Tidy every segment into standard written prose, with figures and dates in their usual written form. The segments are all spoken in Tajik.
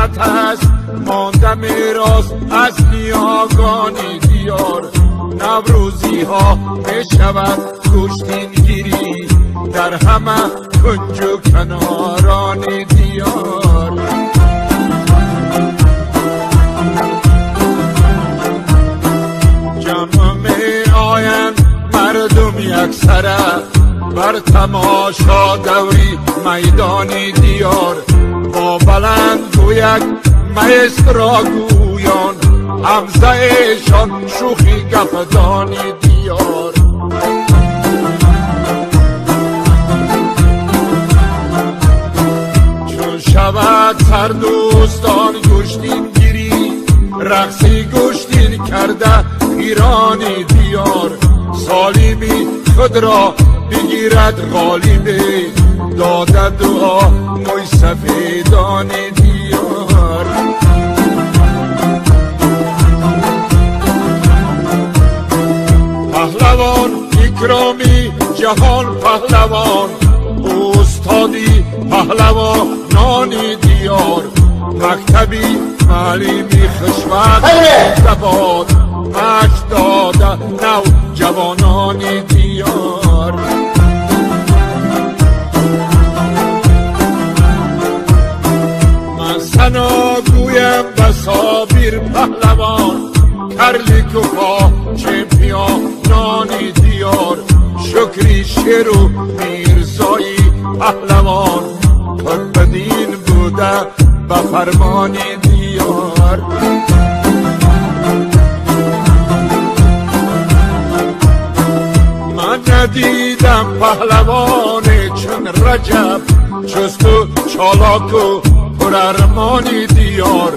قسمت است مانده میراث از نیاگان دیار. نوروزی ها می شود گوشتین گیری در همه کنج و کناران دیار. جمع می آیند مردم یکسره بر تماشا دوری میدان دیار. با بلند گویک مایسترا گویان همزه ایشان شوخی گپدان دیار. چون شود سر دوستان گوشتین گیری رقصی گوشتین کرده پیران دیار. سالمی خود را بگیرد غالبی داده دعا موی سفیدان دیار. پهلوان اکرامی جهان پهلوان استادی پهلوانان دیار. مکتبی معلمی خوشوقت زباد مجد داده نو جوانان دیار. من ثنا گویم به صابر پهلوان کرلیکوفا چمپیانان دیار. شکری شیر و میرزایی پهلوان قطب بوده به فرمان دیار. من ندیدم پهلوان چون رجب چست و چالاک و پرارمان دیار.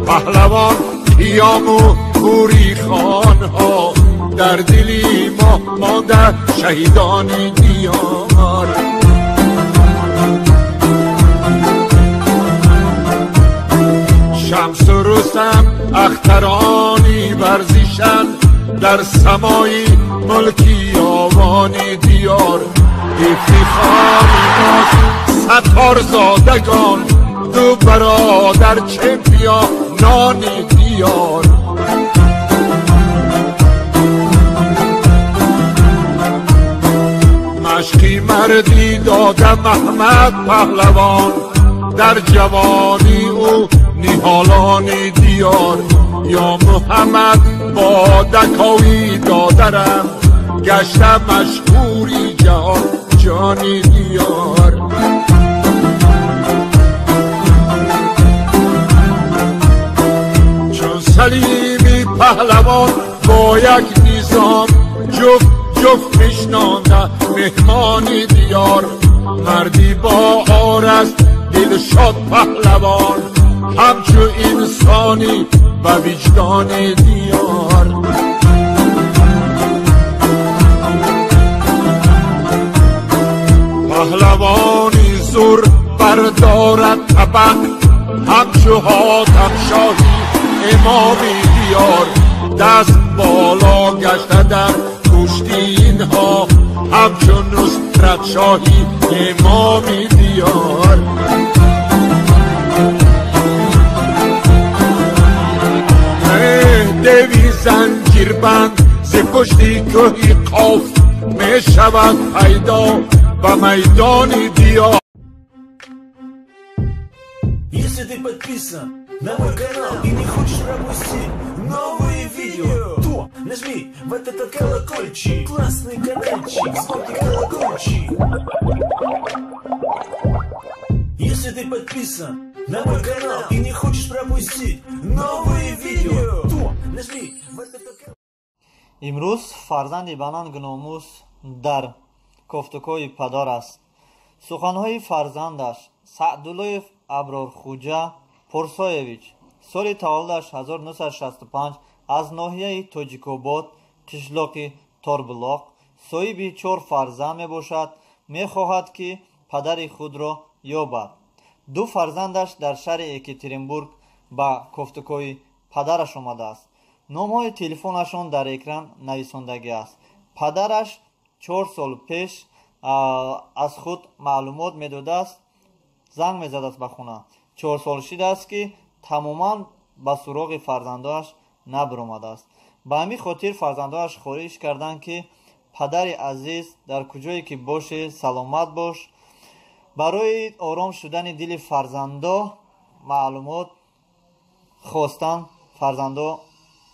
پهلوان قیام و پوری خانها در دلی ما مانده شهیدان دیار. شمس و رستم اخترانی ورزیشند در سمای ملکی آوان دیار. افتخار ماست ستار زادگان دو برادر چمپیانان دیار. مشقی مردی داده محمد پهلوان در جوانی او نهالان دیار. یا محمد با دکاوی دادرم گشته مشهوری جهان جانی دیار. چون سلیمی پهلوان با یک نظام جفت جفت میشنانده مهمانی دیار. مردی با آرز دل شاد پهلوان همچو انسانی و وجدان دیار. پهلوانی زور بردارد طبق همچو حاتم شاهی امامی دیار. دست بالا گشته در کشتین ها همچو نصرت شاهی امامی دیار. دیوی زنجیر بند ز پشتی کوهی قاف می شود پیدا به میدان دیار. Если ты подписан на мой канал и не хочешь пропустить новые видео, то нажми вот этот колокольчик, классный каналчик, звонкий колокольчик. Если ты подписан на мой канал и не хочешь пропустить новые видео, то нажми вот этот колокольчик. Имрӯз фарзанди бананг номус дар кофтукои падар аст. Суханҳои фарзандаш Саъдуллоев Аброрхуҷа Пурсоевич соли таваллудаш 1965 аз ноҳияи Тоҷикобод, қишлоқи Торбулоқ, соҳиби 4 фарзанд мебошад, мехоҳад ки падари худро ёбад. Ду фарзандаш дар шаҳри Екатеринбург ба кофтукои падараш омадааст. Номҳои телефонашон дар экран нависондагӣ аст. Падараш 4 сол пеш аз худ маълумот медодааст, занг мезадааст ба хона. 4 сол шидааст ки Тамоман ба суроғи фарзандоаш набаромадааст. Ба ҳамин хотир фарзандоаш хоҳиш карданд, ки падари азиз, дар куҷое ки бошӣ, саломат бош. Барои ором шудани дили фарзандо маълумот хостан, фарзандо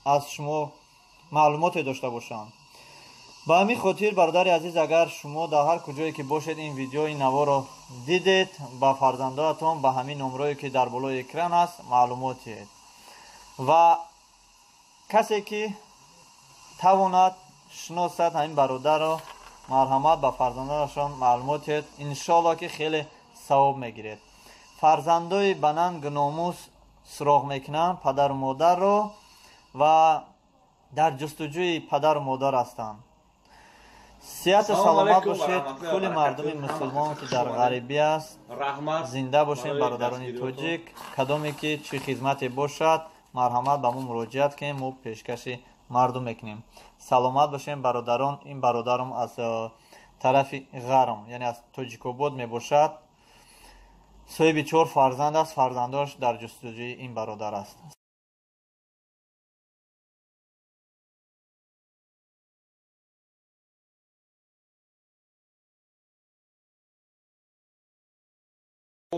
аз шумо маълумоте дошта бошанд. Ба ҳамин хотир, бародари азиз, агар шумо дар ҳар куҷое ки бошед, ин видеои наворо дидед, ба фарзандоатон ба ҳамин номрое ки дар болои экран аст маълумот диҳед ва касе ки тавонад шиносад ҳамин бародарро, марҳамат, ба фарзандонашон маълумот диҳед. Иншоалло, ки хеле савоб мегиред. Фарзандои ба нангу номус суроғ мекунанд падару модарро ва дар ҷустуҷӯи падару модар ҳастанд. Сиҳату саломат бошед, кулли мардуми мусулмон, ки дар ғарибӣ аст. Зинда бошем, бародарони тоҷик. Кадоме ки чӣ хизмате бошад, марҳамат, ба мо муроҷиат кунем, мо пешкаши мардум мекунем. Саломат бошем, бародарон. Ин бародарам аз тарафи ғарм, яъне аз Тоҷикобод мебошад. Соҳиби чор фарзанд аст, фарзандош дар ҷустуҷӯи ин бародар аст.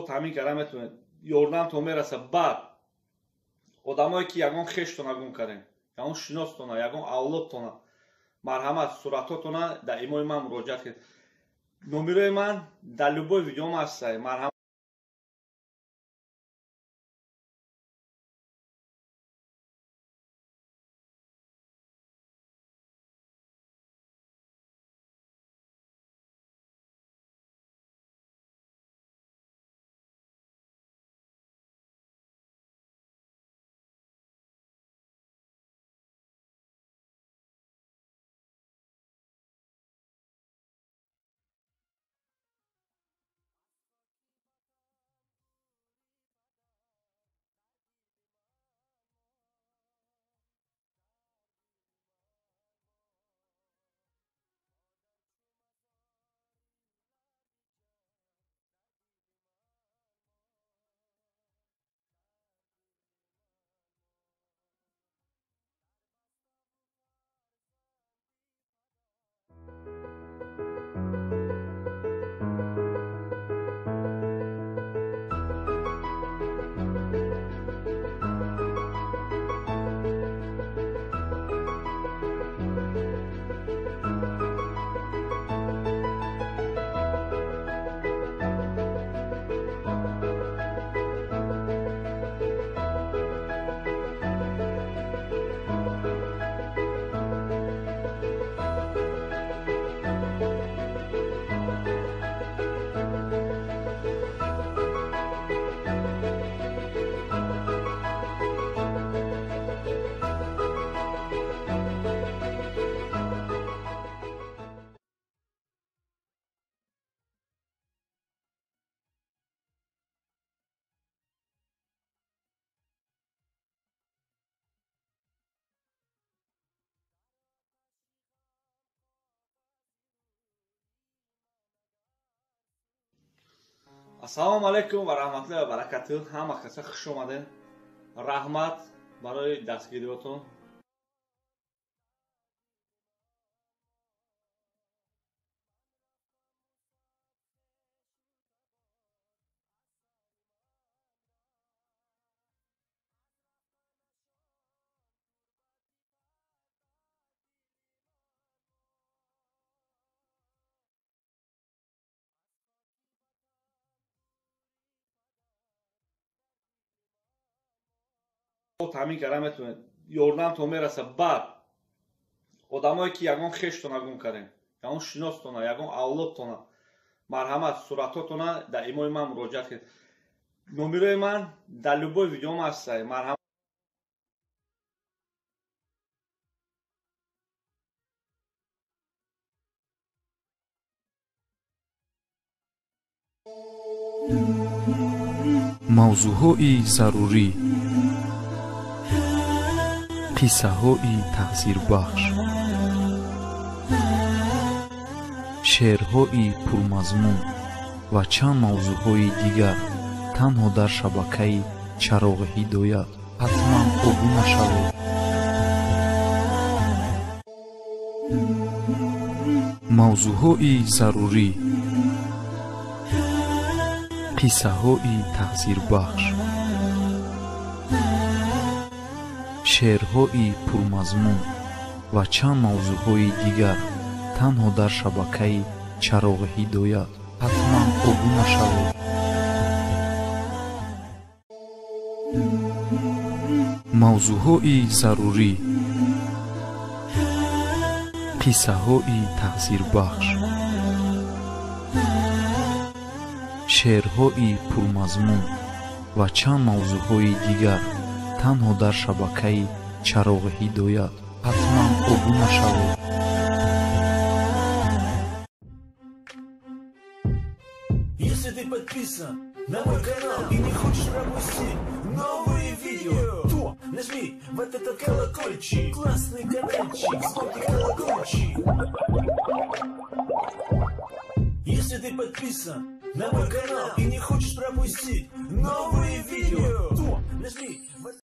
Таъмин карда метавонед, ёрдамтон мераса. Баъд одамое ки ягон хештона гум кардем, ягон шиностона, ягон авлодтона, марҳамат, суратҳотона дар имои ман муроҷиат кунед. Номерои ман дар любой видеом ҳаста, марҳамат. Ассалому алайкум ва раҳматуллоҳи ва баракатуҳ. Ҳама каса хуш омадед. Раҳмат барои дастгириётон. Таъмин карда метавонед, ёрдамтон мераса. Баъд одамое ки ягон хештона гум кардем, ягон шиностона, ягон авлодтона, марҳамат, суратҳотона дар имои ман муроҷиат кунед. Номерои ман дар любой видеом ҳаста, марҳамат. Мавзӯъҳои зарурӣ, қиссаҳои таъсирбахш, шеърҳои пурмазмун ва чанд мавзӯъҳои дигар танҳо дар шабакаи Чароғи ҳидоят ҳатман обуна шавед. Мавзӯъҳои зарурӣ, қиссаҳои таъсирбахш, шеърҳои пурмазмун ва чанд мавзӯъҳои дигар танҳо дар шабакаи Чароғи ҳидоят. Ҳатман обуна шавед. Мавзӯъҳои зарурӣ, қиссаҳои таъсирбахш, шеърҳои пурмазмун ва чанд мавзӯъҳои дигар танҳо дар шабакаи Чароғи ҳидоят. Ҳатман обуна шавед. Если ты подписан на мой канал и не хочешь пропустить новые видео, то нажми вот этот колокольчик, классный каналчик, звонкий колокольчик. Если ты подписан на мой канал и не хочешь пропустить новые видео, то нажми